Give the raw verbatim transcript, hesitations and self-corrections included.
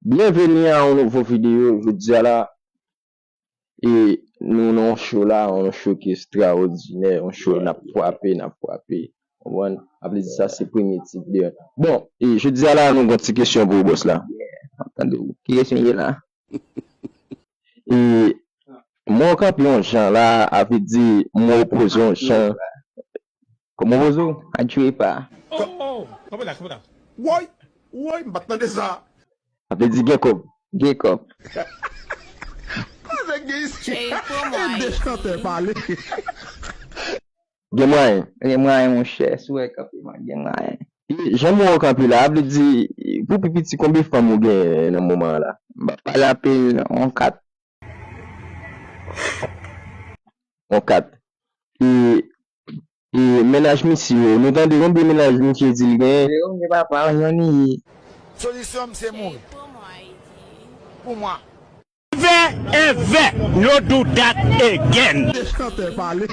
Byenveni a yon nouvo videyo. Jodi a la, e nou nan yon show la, yon show ki estrawòdinè, yon show n ap frape, n ap frape. Konprann? Apre di sa, se premye tit de. Bon, e jodi a la, nou gon ti kesyon pou ou, bòs la. M ap tande w. Ki kesyon ye la? E mwen kanpe yon jan la, a vle di mwen poze yon jan. Kòman poze w? Adjwe pa. Oh, oh, kanpe la, kanpe la. Woy, woy, m pa t tande sa. A vle di gen kòb. Gen kòb. Koze gen isi. Ey, kòman e de chantè pale. Gen mwayen. Gen mwayen, monchè, si w wè kanpe, man, gen mwayen. E jan mwen wè w kanpe la, a vle di, pou pi piti, konbyen fanm ou gen nan moman an la? M pa pale anpil, non, yon kat. Yon kat. E, e mennaj misye yo, nou tande konbyen mennaj misye di l genyen? Yo, men papa, yon li ye. Solisyon m se mouri. Pou mwen. Vè, èvè, no do that again. De chantè pale.